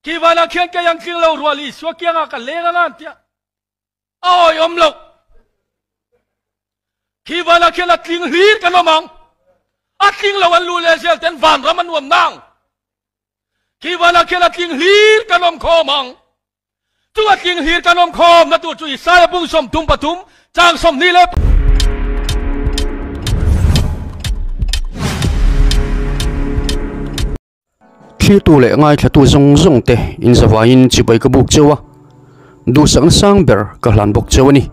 Khi vanah khian kei ang tling lo rual Isua kiangah ka leng anga an tia. A awihawm loh. Khi vanah khian a tling hlir kan awm ang. A tling lo an lu leh zel ten vanram a nuam nang. Khi vanah khian a tling hlir kan awm khawm ang. Chu a tling hlir kan awm khawm na tur chu Isaiah bung 33 chang 20 leh Thlirtu leh ngaithlatu zawng zawng te inzavaiin chibai ka buk cheu a, duhsakna sang ber ka hlan bawk cheu a ni.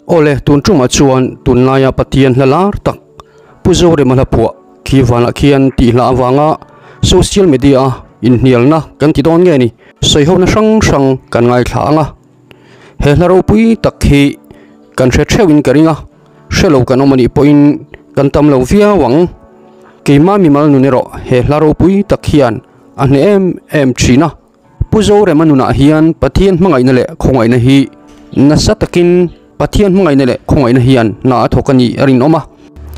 Awle, tun tumah chuan tunlaia Pathian hla lar tak Pu Zorema hla phuah khi vanah khian tih hla avanga social media a inhnialna kan ti dawn nge ni? Sawihona hrang hrang kan ngaithla ang a, he hla ropui tak hi kan hre theuhin ka ring a. Hre lo kan awm anih pawhin kan tam lo viau ang. Keimah mimal nun erawh he hla ropui tak hian a hneh em em thin a. Pu Zorema nunah hian Pathian hmangaihna leh khawngaihna hi nasa takin Pathian hmangaihna leh khawngaihna hian hna a thawk a nih a rinawm a.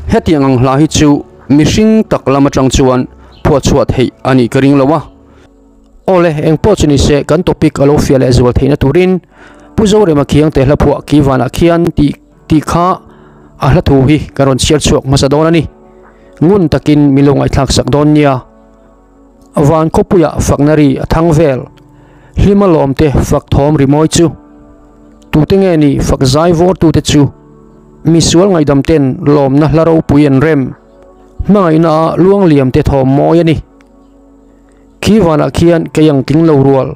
Hetiang ang hla hi chu mihring tak lam atang chuan phuahchhuah theih a nih ka ring lo a. Awle, engpawh chu nise kan topic a lo fiah leh zual theihna turin Pu Zorema Khiangte hla phuah khi vanah khian tih Tih kha a hla thu hi ka rawn chhiar chhuak hmasa dawn a ni. Ngun takin min lo ngaihthlak sak dawn nia. Van khawpuiah fakna ri a thang vel. Hlima lawmte fak thawm ri mawi chu. Tute nge ni fak zai vawrtute chu. Misual ngaihdam ten lawmna hla ropui an rem. Hmangaihna a luang liamte thawm mawi a ni. Khi vanah khian kei ang tling lo rual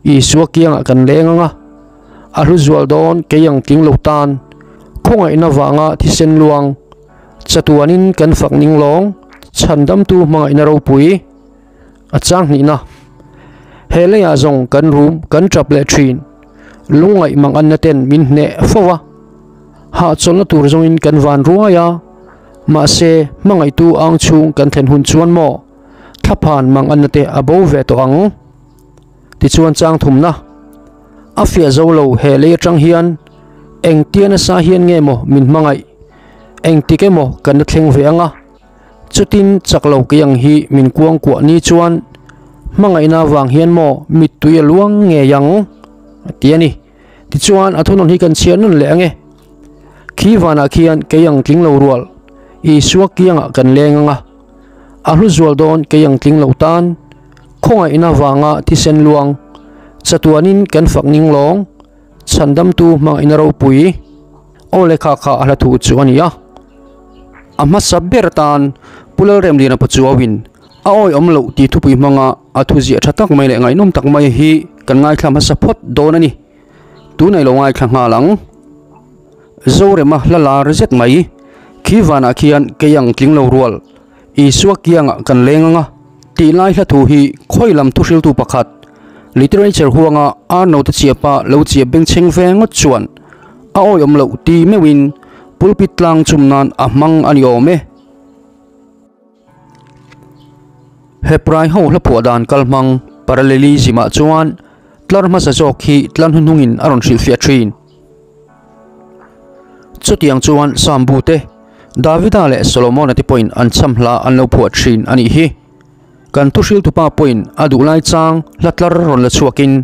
Isua kiangah kan leng ang a, a hlu zual dawn kei ang tling lo tan khawngaihna vanga thisen luang chatuanin kan fak ning lawng chhandamtu hmangaihna ropui a chang hnihna. He leiah zawng kan rum kan tap leh thin lungngaih mang anna ten min hneh fo a, hahchawlhna tur zawngin kan van ruai a, mahse hmangaihtu ang chhung kan thlen hun chuan maw? Thlaphan mang anna te a bo ve tawh ang. Tichuan chang thumna a fiah zo lo he lei atang hian engtia nasa hian nge maw min hmangaih, engtik emaw kan la thleng ve ang a, chutin chak lo kei ang hi min kuangkuah ni chuan hmangaihna avang hian maw mittui a luang ngei ang a ti a ni. Tichuan a thunawn hi kan chhiar nawn leh ang e. Khi vanah khian kei ang tling lo rual Isua kiangah kan leng ang a. A hlu zual dawn kei ang tling lo tan, khawngaihna vanga thisen luang, chatuanin kan fak ning lawng, chhandamtu hmangaihna ropui, aw lehkha kha a hla thu chu a ni a. A hmasa ber atan Pu Lalremliana Pachuauin a awihawm loh tih thupui hmanga a thuziah tha tak mai leh ngaihnawm tak mai hi kan ngaithla hmasa phawt dawn a ni. Tunah i lo ngaithla nghal ang. Zorema hla lar zet mai. Khi vanah khian kei ang tling lo rual, Isua kiangah kan leng ang a, tih lai hla thu hi khawi lam thuhriltu pakhat, literature huanga Arnold-a chiapa lo chiap bengchheng ve ngawt chuan a awihawm loh ti meuhin pulpit tlang chum nan a hmang a ni awm e. Hebrai ho hla phuah dan kal hmang parallelism-ah chuan tlar hmasa zawk hi tlar hnuhnungin a rawn hrilhfiah thin. Chutiang chuan Sambu te, Davida leh Solomona te pawhin an chham hla an lo phuah thin a nih hi. Kan thuhriltupa pawhin a duhlai chang hla tlar rawn la chhuakin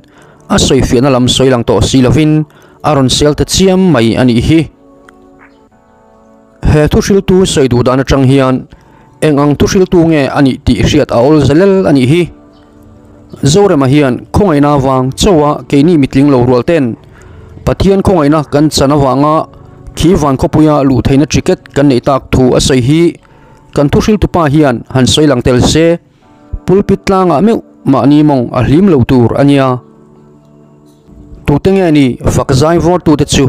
a sawifiahna lam sawi lang tawh si lovin a rawn sel ta chiam mai a nih hi. He thuhriltu sawi duh dan atang hian eng ang thuhriltu nge a nih tih hriat a awl zalel a nih hi. Zorema hian khawngaihna avang chauha keini mitling lo rual ten Pathian khawngaihna kan chan avanga khi van khawpuia luh theihna ticket kan neih tak thu a sawi hi kan thuhriltupa hian han sawi lang tel se pulpit tlangah meuh mahni mawng a hlim lo tur a nia. Tute nge ni fak zai vawrtute chu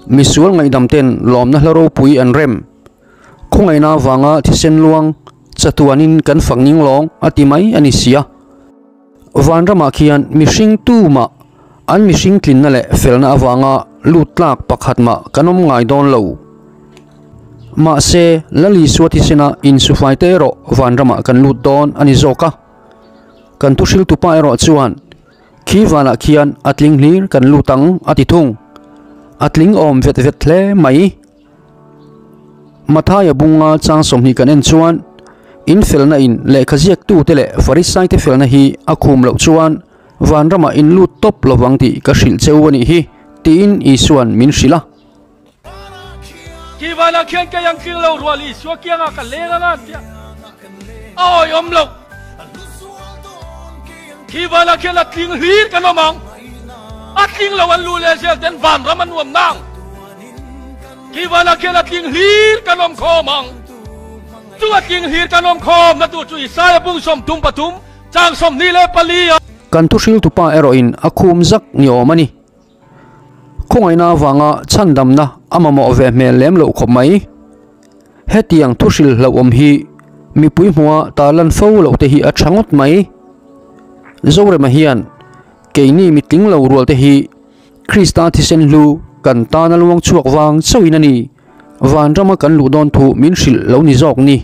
misual ngaihdam ten lawmna hla ropui an rem. Khawngaihna avanga thisen luang chatuanin kan fak ning lawng a ti mai a ni sia. Vanramah khian mihring tumah an mihring tlinna leh felna avanga lut tlak pakhat mah kan awm ngai dawn lo. Mahse, Lal Isua thisena insufai te erawh vanramah kan lut dawn a ni zawk a. Kan thuhriltupa erawh chuan Khi vanah khian a tling hlir kan lut ang a ti thung. A tling awm vet vet hle mai. Mathaia bunga chang 20 kan en chuan In felna in lehkha ziaktute leh Farisaite felna hi a khum loh chuan vanramah in lut tawp lovang tih ka hrilh che u a nih hi, tiin Isua'n min hrilh a. Khi vanah khian kei ang tling lo rual Isua kiangah ka leng anga an ti a, a awihawm loh. Khi vanah khian a tling hlir kan awm ang, a tling lo an luh leh zel ten vanram a nuam nang. Khi vanah khian a tling hlir kan awm khawm ang. Chu a tling hlir kan awm khawm na tur chu Isaia bung 33 chang 24 a. Kan thuhriltupa erawhin a khum zak ni awm a ni. Khawngaihna avanga chhandamna a mamawh ve hmel lem loh khawp mai. Hetiang thuhril hlauhawm hi mipui hmuha tarlan fo loh te hi a tha ngawt mai. Zorema hian keini mitling lo rual te hi Krista thisen hlu kan tana luang chhuak vang chauhin a ni, vanrama kan luh dawn thu min hrilh lo ni zawk ni.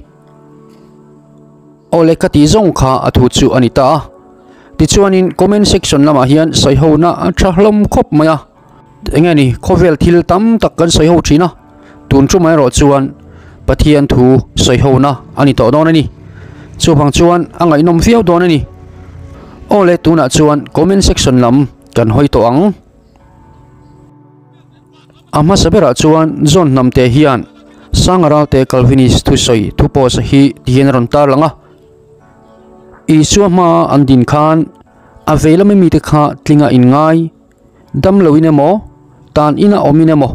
Awle ka tih zawng kha a thu chu a ni ta a. Tichuanin comment section lamah hian sawihona a tha hlawm khawp mai a. Enge ni khawvel thil tam tak kan sawiho thin a, tun tum erawh chuan Pathian thu sawihona a ni tawh dawn a ni. Chuvang chuan a ngaihnawm viau dawn a ni. Awle tunah chuan comment section lam kan hawi tawh ang. A hmasa berah chuan John Hnamte hian Sangaralte Calvinist thusawi thu post hi tihian a rawn tarlang a. Isua hmaa an din khan a vei lama mite kha tlinga inngai, dam loin emaw, tan ina awmin emaw,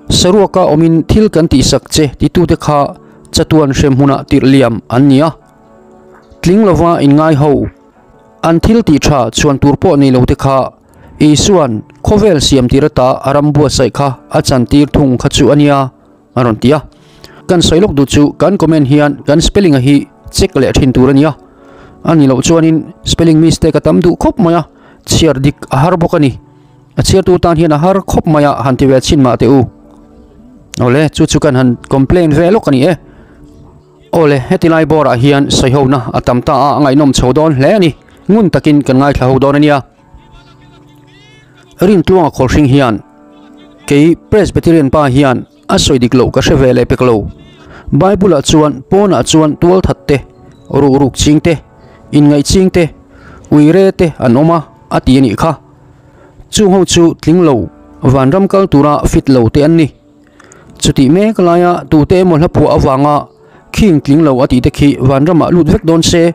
saruaka awmin thil kan tihsak che titute kha chatuan hrem hmunah tirh liam an ni a. Tling lova inngai ho, an thil tih tha chhuan tur pawh nei lote kha Isua'n khawvel siam tir ata a ram buatsaih kha a chantir thung kha chu a nia, a rawn ti a. Kan sawi lawk duh chu kan comment hian kan spelling a hi check leh thin tur a nia. A ni loh chuanin spelling mistake a tam duh khawp mai a, chhiar dik a har bawk a ni. A chhiartu tan hian a har khawp mai a, han ti ve chhin mah teh u. Awle, chu chu kan han complain ve lawk a ni e. Awle, heti lai bawrah hian sawihona a tam ta a, a ngaihnawm chho dawn hle a ni. Ngun takin kan ngaithla ho dawn a nia. Rintluanga khawlhring hian kei Presbyterian pa hian a sawi dik loh ka hre ve leh pek lo. Bible ah chuan pawnah chuan tual that te, ruk ruk ching te, inngaih ching te, uire te an awm a a ti a nih kha. Chung ho chu tling lo, vanram kal tura fit lo te an ni. Chutih mek laia tute emaw hla phuah avanga khing tling lo a tih te khi vanramah lut vek dawn se,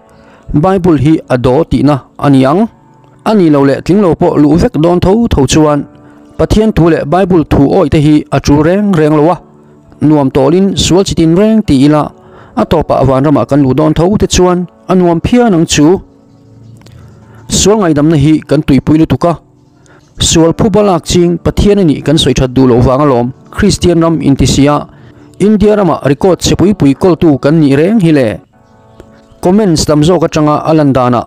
Bible hi a daw tihna a ni ang. A ni lo leh tling lo pawh luh vek dawn tho tho chuan Pathian thu leh Bible thu awih te hi a tul reng reng lo a, nuam tawlin sual chi tin reng ti ila a tawpah vanramah kan luh dawn tho te chuan a nuam phian ang chu. Sual ngaidamna hi kan tuipui lutuk a, sual phuba lak ching Pathian a nih kan sawi that duh loh vang alawm Kristian ram intisia India ramah record chhe pui pui kawltu kan nih reng hi le. Comments tam zawk atanga a lan danah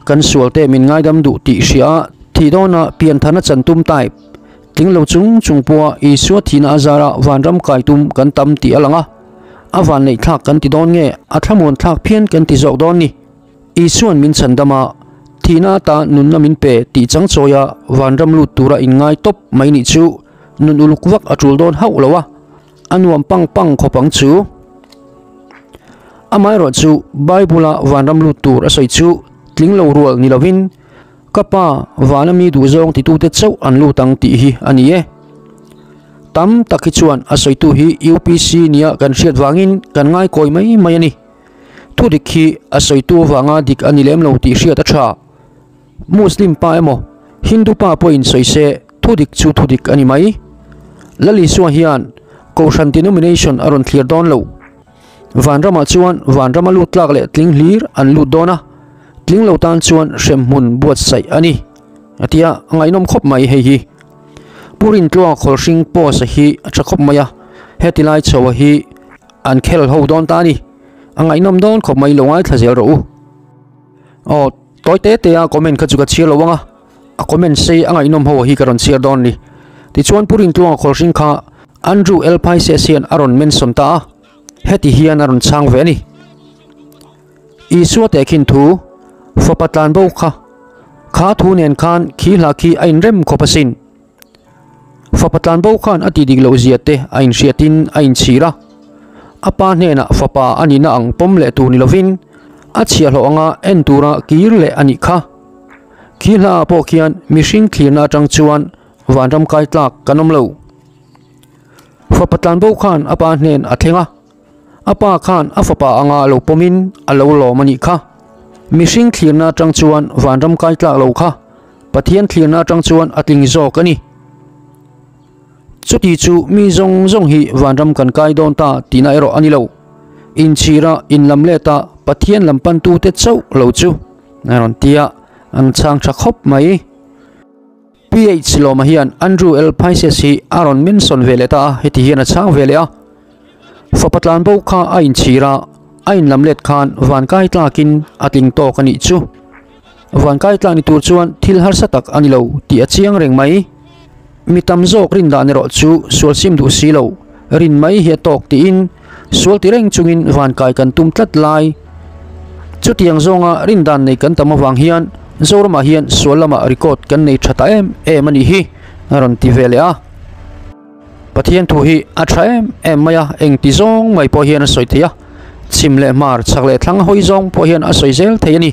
kan sualte min ngaidam duh tih hria a, thih dawna pianthana chan tum type tling lo chung chung pawha Isua thihna a zara vanram kai tum kan tam tih a lang a, a vanneih thlak kan ti dawn nge a thlamuan thlak phian kan ti zawk dawn ni. Isua'n min chhandam a, thihna ata nunna min pe tih chang chawia vanram lut tura inngai tawp mai nih chu nun uluk vak a tul dawn hauh lo a. A nuam pang pang khawp ang chu. Amaherawh chu Bible-a vanram lut tur a sawi chu tling lo rual ni lovin ka pa vana mi duhzawng titute chauh an lut ang tih hi a ni e. Tam tak hi chuan a sawitu hi UPC nia kan hriat vangin kan ngaikawi mai mai a ni. Thudik hi a sawitu avanga dik a ni lem lo tih hriat a tha. Muslim pa emaw Hindu pa pawhin sawi se thudik chu thudik a ni mai. Lal Isua hian Kohhran denomination a rawn thlir dawn lo. Vanramah chuan vanrama lut tlak leh tling hlir an lut dawn a, tling lo tan chuan hremhmun buatsaih a ni. A ti a, a ngaihnawm khawp mai hei hi. Pu Rintluanga Khawlhring post a hi a tha khawp mai a, heti lai chho a hi an khel ho dawn ta a ni. A ngaihnawm dawn khawp mai lo ngaithla zel rawh u. Aw tawi te te a comment kha chu ka chhiar lo ang a, a comment sei a ngaihnawm ho hi ka rawn chhiar dawn a ni. Tichuan Pu Rintluanga Khawlhring kha Andrew L Paises hian a rawn mention ta a, heti hian a rawn chhang ve a ni. Isua tehkhin thu, Fapa tlan bo kha, kha thu nen khan khi hla khi a inrem khawp asin. Fapa tlan bo khan a tih dik loh zia te a inhriatin a inchhir a. A pa hnenah fapa a nihna ang pawm leh tur ni lovin a chhiahhlawh anga en tura kir leh a nih kha. Khi hlaah pawh khian mihring thlirna atang chuan vanram kai tlak kan awm lo. Fapa tlanbo khan a pa hnen a thleng a, a pa khan a fapa anga lo pawmin a lo lawm a nih kha. Mihring thlirna atang chuan vanram kai tlak lo kha Pathian thlirna atang chuan a tling zawk a ni. Chuti chu mi zawng zawng hi vanram kan kai dawn ta tihna erawh a ni lo. Inchhira inlam leta Pathian lam pantute chauh lo chu a rawn ti a, an chhang tha khawp mai. PH Lawma hian Andrew L. Pisces hi a rawn mention ve leh ta a, heti hian a chhang ve leh a, Fapa tlanbo kha a inchhir a, a inlam let khan van kai tlakin a tling tawk a nih chu. Van kai tlak ni tur chuan thil harsa tak a ni lo tih a chiang reng mai. Mi tam zawk rin dan erawh chu sual sim duh si lo, rin mai hi a tawk tiin sual ti reng chungin van kai kan tum tlat lai. Chutiang zawnga rin dan nei kan tam avang hian Zoramah hian sual lamah record kan nei tha ta em em a nih hi a rawn ti ve leh a. Pathian thu hi a tha em em mai a, engti zawng mai pawh hian a sawi thei a, chhim leh hmar, chhak leh thlang hawi zawng pawh hian a sawi zel thei a ni.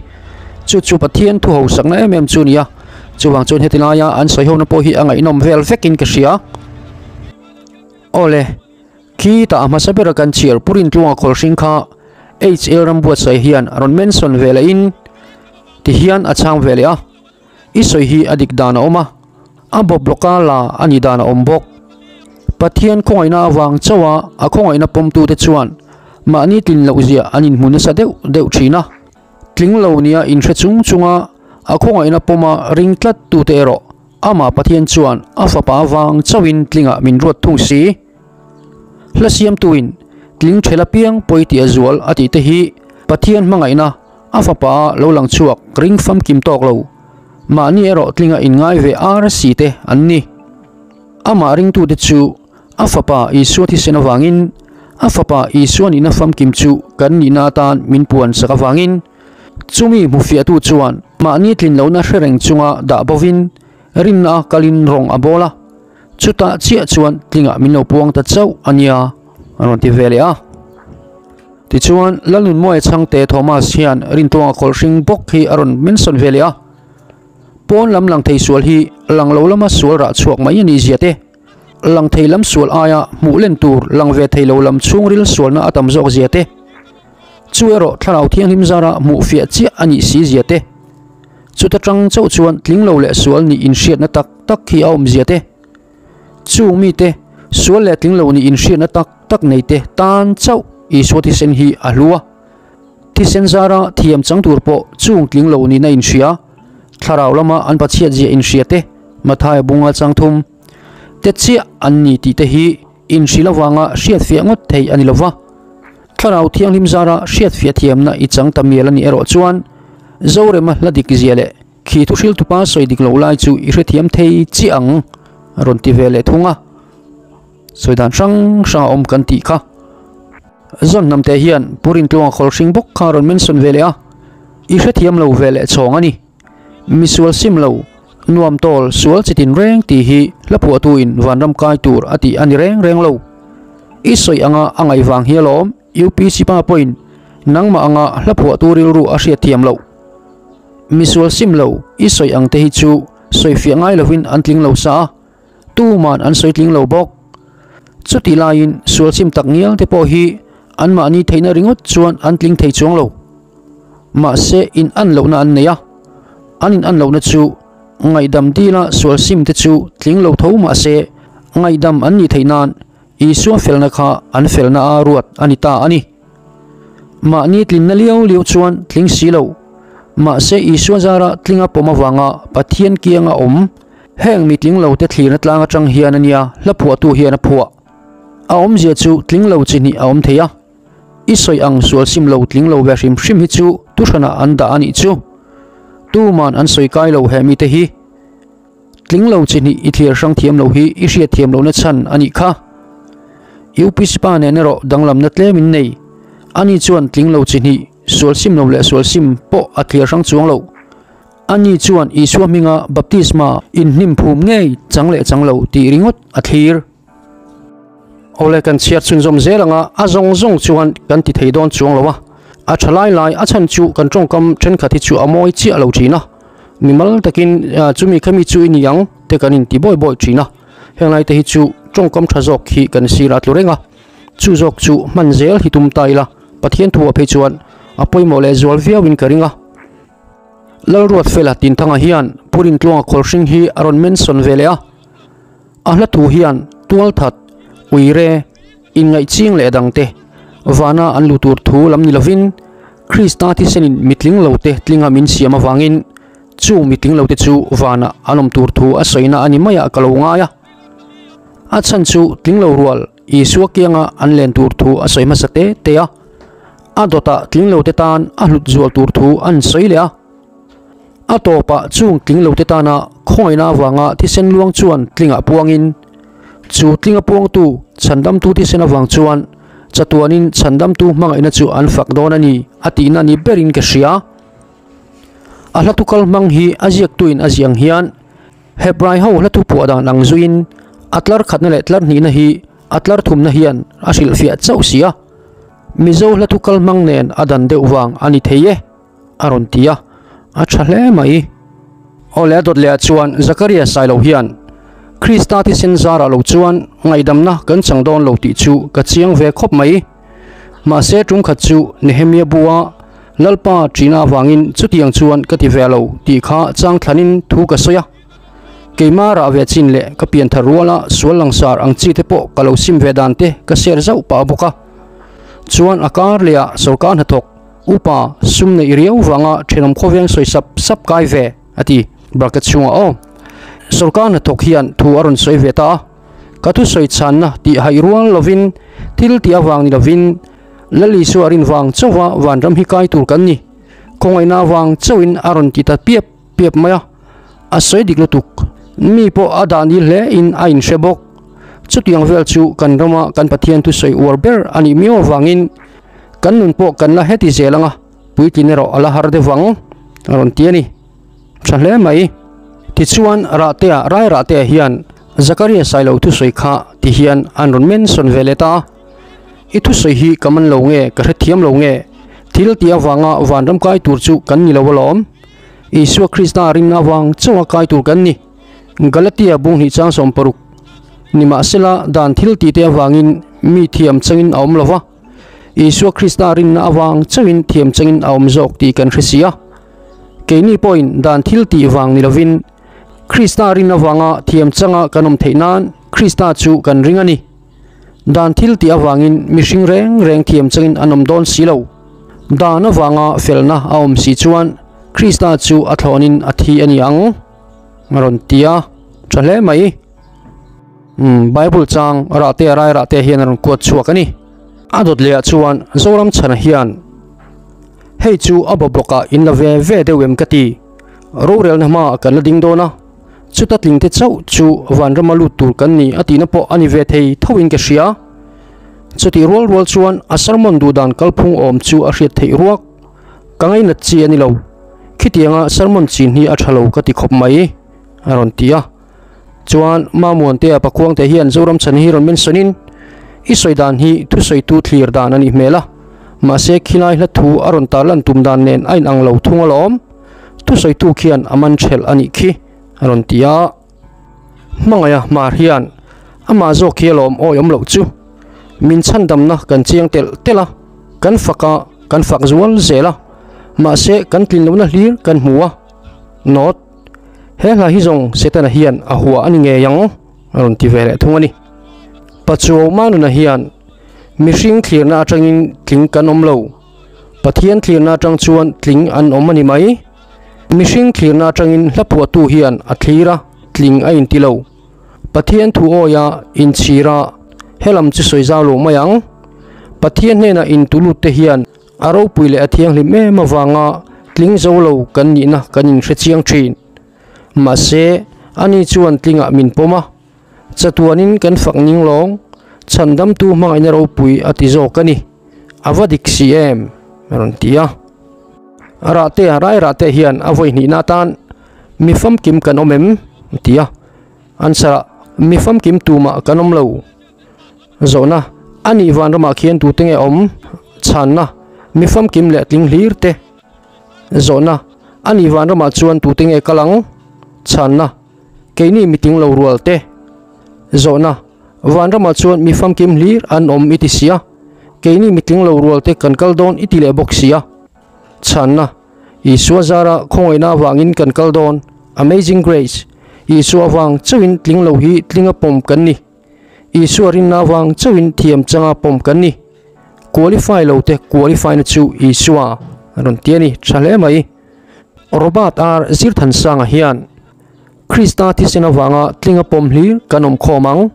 Chu chu Pathian thu hausakna em em chu a ni a, chuvang chuan heti laia an sawi hona pawh hi a ngaihnawm vel vekin ka hria. Awle, khi tah a hmasa bera kan chhiar Purin Tluanga Khawlhring kha HL Rambuatsaih hian a rawn mention ve lehin tihian a chhang ve leh a. I sawi hi a dik dan a awm a, a bawp lawka la a nih dan a awm bawk. Pathian khawngaihna avang chauha a khawngaihna pawmtute chuan mahni tlin loh ziah an inhmu nasa deuh deuh thin a. Tling lo nia inhre chung chunga a khawngaihna pawma ring tlat tute erawh amah Pathian chuan a fapa avang chauhin tlingah min ruat thung si. Hla siamtuin tling thel apiang pawi tih a zual a tih te hi Pathian hmangaihna A fapa lo lang chhuak ring famkim tawk lo, mahni erawh tlinga inngai ve ar si te an ni. Amah ringtute chu a fapa Isua thisen avangin, a fapa Isua nihna famkim chu kan nihna atan min puan sak avangin, chumi hmufiahtu chuan mahni tlin lohna hre reng chunga dah bovin rinna kalin rawng a bawl a, chutah chiah chuan tlingah min lo puang ta chauh a nia a rawn ti ve leh a. Tichuan, Lalnunmawia chhangte Thomas hian Rintuanga khawlhring bawk hi a rawn mention ve leh a, Pawn lam lang thei sual hi lang lo lama sual rah chhuak mai a nih zia te, lang thei lam sual aia hmuh len tur lang ve thei lo lam chhungril sualna a tam zawk zia te, chu erawh thlarau thianghlim zara hmuh fiah chiah a nih si zia te, chuta tang chauh chuan tling lo leh sual nih inhriatna tak tak hi a awm zia te. Chung mite, sual leh tling lo nih inhriatna tak tak neite tan chauh Isua thisen hi a hlu a. Thisen zara thiam chang tur pawh chung tling lo nihna inhria, thlarau lama an Pathiat zia inhria te, Mathaia bunga chang thum te chiah an ni tih te hi inhrilh avanga hriatfiah ngawt thei a ni lova. Thlarau Thianghlim zara hriatfiah thiamna i chang ta mial a nih erawh chuan Zorema hla dik zia leh Khi thu hriltupa sawi dik lo lai chu i hrethiam thei chiah ang a rawn ti ve leh thung a, sawi dan hrang hrang a awm kan tih kha. Zawn hnamte hian Pu Rintluanga khawlhring bawk kha a rawn mention ve leh a, i hrethiam lo ve leh chhawng a ni. Misual sim lo, nuam tawl sual chitin reng tih hi hla phuahtuin vanram kai tur a tih a ni reng reng lo. I sawi anga a ngaih vang hi alawm UPC pa pawhin nangmah anga hla phuahtu rilru a hriatthiam loh. Misual sim lo i sawi ang te hi chu sawi fiah ngai lovin an tling lo sa a, tuman an sawi tling lo bawk. Chuti laiin sual sim tak ngial te pawh hi anmahni theihna ringawt chuan an tling thei chuang lo. Mahse in an lohna an nei a, an in an lohna chu ngaihdam dila sual sim te chu tling lo tho mahse ngaihdam an nih theih nan Isua felna kha an felna a ruat a ni ta a ni. Mahni tlinna liau liau chuan tling si lo. Mahse Isua zara tlinga pawm avanga Pathian kianga awm heng mi tling lo te thlirna tlang atang hian a nia hla phuahtu hian a phuah. A awmzia chu tling lo chi hnih a awm thei a. I sawi ang sual sim lo tling lo ve hrim hrim hi chu thuhranah an dah a nih chu. Tuman an sawi kai lo he mite hi. Tling lo chi hnih i thlir hrang thiam lo hi i hriat thiam lohna chhan a nih kha. UPC pa nen erawh danglamna tlem in nei. Ani chuan tling lo chi hnih, sual sim lo leh sual sim pawh a thlir hrang chuang lo. Ani chuan Isua hminga baptisma inhnim phum ngei chang leh chang lo tih ringawt a thlir. Awle kan chhiar chhunzawm zel anga a zawng zawng chuan kan ti thei dawn chuang lo a, a tha lai lai a chhan chu kan tawngkam thenkhat hi chu a mawi chiah lo thin a, mimal takin chumi khami chu i ni ang te kan inti bawi bawi thin a, heng lai te hi chu tawngkam tha zawk hi kan sir a tlu reng a, chu zawk chu hman zel hi tum ta ila Pathian thu ah phei chuan a pawimawh leh zual viau in ka ring a. Lalruatfela Tinthanga hian Pu Rintluanga Khawlhring hi a rawn mention ve leh a, a hla thu hian tualthat, uire, inngaih ching leh dangte vana an lu tur thu lam ni lovin Krista thisenin mitling lote tlinga min siam avangin chu mitling lote chu vanah an awm tur thu a sawina a ni maiah ka lo ngai a. A chhan chu tling lo rual Isua kianga an len tur thu a sawi hmasa te te a, a dawtah tling lote tan a hlut zual tur thu an sawi leh a. A tawpah chung tling lote tana khawngaihna avanga thisen luang chuan tlingah puangin, chu tlinga puangtu chhandamtu thisen avang chuan chatuanin chhandamtu hmangaihna chu an fak dawn a ni a tihna ni berin ka hria. A hla tukal hmang hi a ziaktuin a ziah ang hian Hebrai ho hla thupuah dan ang zuiin a tlar khatna leh tlar hnihna hi a tlar thumna hian a hrilhfiah chauh si a, Mizo hla thukal hmang nen a dan deuh vang a ni thei e, a rawn ti a, a tha hle mai. Aw leh a dawt lehah chuan Zakaria Sailo hian Krista thisen zarah lo chuan ngaihdamna kan chang dawn lo tih chu ka chiang ve khawp mai. Mahse tum khat chu Nehemia bua Lalpa ṭihna avangin chutiang chuan ka ti ve lo tih kha chang thlanin thu ka sawi a. Keimah rah ve chin leh ka pianthar ruala sual langsar ang chi te pawh ka lo sim ve dan te ka share zauh pah bawk a. Chuan a kar lehah sorkar hnathawk upa sum neih riau vanga ṭhenawm khawveng sawi sap sap kai ve a ti bracket chhungah aw. Sorkar hnathawk hian thu a rawn sawi ve ta a. Ka thusawi chhanna tih haih rual lovin thil tih avang ni lovin Lal Isua rin vang chauha vanram hi kai tur kan ni. Khawngaihna avang chauhin a rawn ti ta piap piap mai a, a sawi dik lutuk. Mi pawh a dah nil hle in a inhre bawk. Chutiang vel chu kan rama kan Pathian thusawi uar ber a nih miau avangin kan nun pawh kan la heti zel anga puitlin erawh a la har deuh vang a rawn ti a ni. Tha hle mai. Tichuan Rahtea Rai Rahtea hian Zakaria Sailo thusawi kha ti hian an rawn mention ve leh ta a. I thusawi hi ka man lo nge, ka hrethiam lo nge? Thil tih avanga vanram kai tur chu kan ni lo alawm. Isua Krista rinna avang chauha kai tur kan ni. Galatia bung hnih chang 60. Nimahsela, dan thil tihte avangin mi thiam changin a awm lo va, Isua Krista rinna avang chauhin thiam changin a awm zawk tih kan hre si a. Keini pawhin dan thil tih vang ni lovin, Krista rin avanga thiam changa kan awm theih nan Krista chu kan ring a ni. Dan thil tih avangin mihring reng reng thiam changin an awm dawn si lo. Dan avanga felna a awm si chuan Krista chu a thlawnin a thi a ni ang, a rawn ti a, tha hle mai. Umm, Bible chang rahte a rai rahte hian a rawn kuat chhuak a ni. A dawt lehah chuan Zoram chhana hian hei chu a bawbawkah in la ve ve deuh em ka ti. Rorelna hmaah kan la ding dawn a. Chuta tlingte chauh chu vanrama lut tur kan ni a tihna pawh a ni ve thei thoin ka hria. Chutih rual rual chuan a sermon duh dan kalphung awm chu a hriat theih ruak. Ka ngainat chi a ni lo. Khitianga sermon chin hi a tha lo ka ti khawp mai, a rawn ti a. Chuan Mamuantea Pakhuangte hian Zoram chhan hi rawn mention in, I sawi dan hi thusawitu thlir dan a nih hmel a, mahse khilai hla thu a rawn tarlan tum dan nen a inang lo thung alawm. Thusawitu khian a man ṭhelh a nih khi, a rawn ti a. Hmangaih a hmar hian amah zawk hi alawm awi awm loh chu. Min chhandamna kan chiang telh telh a, kan fak a, kan fak zual zel a, mahse kan tlin lohna hlir kan hmu a. Note, He hla hi zawng Setana hian a hua a ni ngei ang, a rawn ti ve leh thung a ni. Pachuau Manuna hian mihring thlirna atangin tling kan awm lo. Pathian thlirna atang chuan tling an awm a ni mai. Mihring thlirna atangin hla phuahtu hian a thlir a, tling a inti lo. Pathian thu awia inchhir a, helam chu sawi zau lo mai ang. Pathian hnena intulut te hian a ropui leh a thianghlim em avanga tling zo lo kan nihna kan inhre chiang thin. Mahse, ani chuan tlingah min pawm a. Chatuanin kan fak ning lawng, chhandamtu hmangaihna ropui a ti zawk a ni. A va dik si em? a rawn ti a. Rahte, rai rahte hian a vawi hnihna atan mi famkim kan awm em? a ti a. Answer ah, Mi famkim tumah kan awm lo. Zawhna, A nih vanramah khian tute nge awm? Chhanna, Mi famkim leh tling hlir te. Zawhna, A nih vanramah chuan tute nge kal ang? Chhanna, Keini mitling lo rual te. Zawhna, Vanramah chuan mi famkim hlir an awm i ti sia, keini mitling lo rual te kan kal dawn i ti leh bawk sia. Chhanna, Isua zara khawngaihna avangin kan kal dawn, Amazing Grace, Isua avang chauhin tling lo hi tlinga pawm kan ni. Isua rinna avang chauhin thiam changa pawm kan ni. Qualify lo te qualify na chu Isua a rawn ti a ni, tha hle mai. Robert R. Zirthansanga hian Krista thisen avanga tlinga pawm hlir kan awm khawm ang.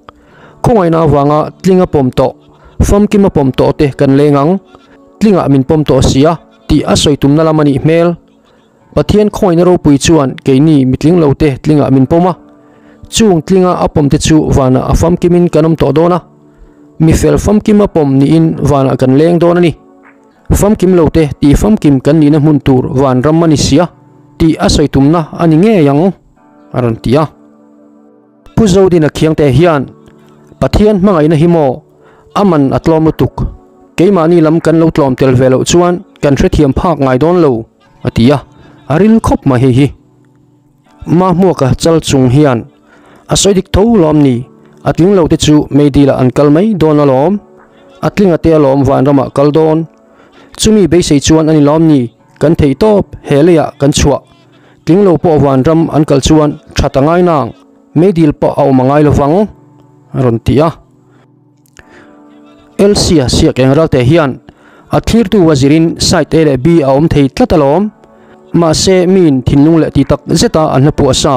Khawngaihna avanga tlinga pawm tawh, famkima pawm tawh te kan leng ang. Tlingah min pawm tawh si a, tih a sawi tumna lam a nih hmel. Pathian khawngaihna ropui chuan keini mitling lo te tlingah min pawm a. Chung tlinga a pawm te chu vanah a famkimin kan awm tawh dawn a. Mifel famkima pawm niin vanah kan leng dawn a ni. Famkim lo te tih famkim kan nihna hmun tur vanram a ni sia tih a sawi tumna a ni ngei ang, a rawn ti a. Pu Zodina Khiangte hian, Pathian hmangaihna hi maw a man a tlawm lutuk, keimahni lam kan lo tlawm tel ve loh chuan kan hrethiam phak ngai dawn lo, a ti a, a ril khawp mai hei hi. Mahmuaka chal chung hian a sawi dik tho lawm ni, a tling lo te chu meidil ah an kal mai dawn alawm, a tlinga te alawm vanramah kal dawn, chumi beisei chuan a ni lawm ni, kan theih tawp he leiah kan chhuah, tling lo pawh vanram an kal chuan that a ngai nang, meidil pawh a awm a ngai lovang a rawn ti a. Elsia siak eng ralte hian a thlirtu a zirin side A leh B a awm thei tlat alawm. Mahse miin thinlung leh ti tak zeta an hla phuah sa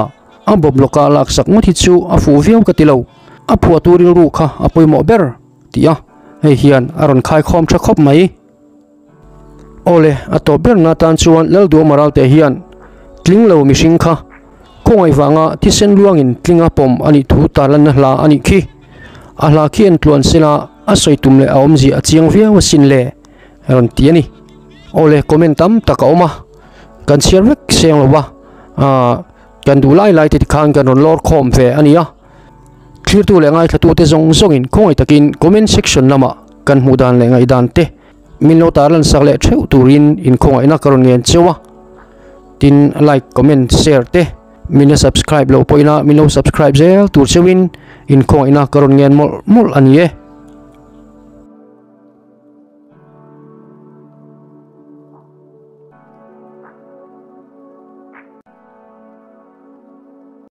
a bawp lawka laksak ngawt hi chu a fuh viau ka ti lo. A phuahtu rilru kha a pawimawh ber tih a hei hian a rawn khaikhawm tha khawp mai. Awle, a tawp berna atan chuan Lalduama ralte hian tling lo mihring kha khawngaih vanga thisen luangin tlinga pawm a nih thu tarlanna hla a nih khi. A hla khi en tluan sela a sawi tum leh a awmzia a chiang viau asin le a rawn ti a ni. Awle, comment tam tak a awm a, kan chhiar vek seng lo va, aah kan duh lai lai te tikhan kan rawn lawr khawm ve a ni a. Thlirtu leh ngaithlatute zawng zawngin khawngaih takin comment section lamah kan hmuh dan leh ngaihdan te min lo tarlan sak leh theuh turin inkhawngaihna ka rawn ngen cheu a. Tin, like, comment, share te min la subscribe lo pawhin a min lo subscribe zel tur cheuhin inkhawngaihna ka rawn ngen mawlh mawlh a ni e.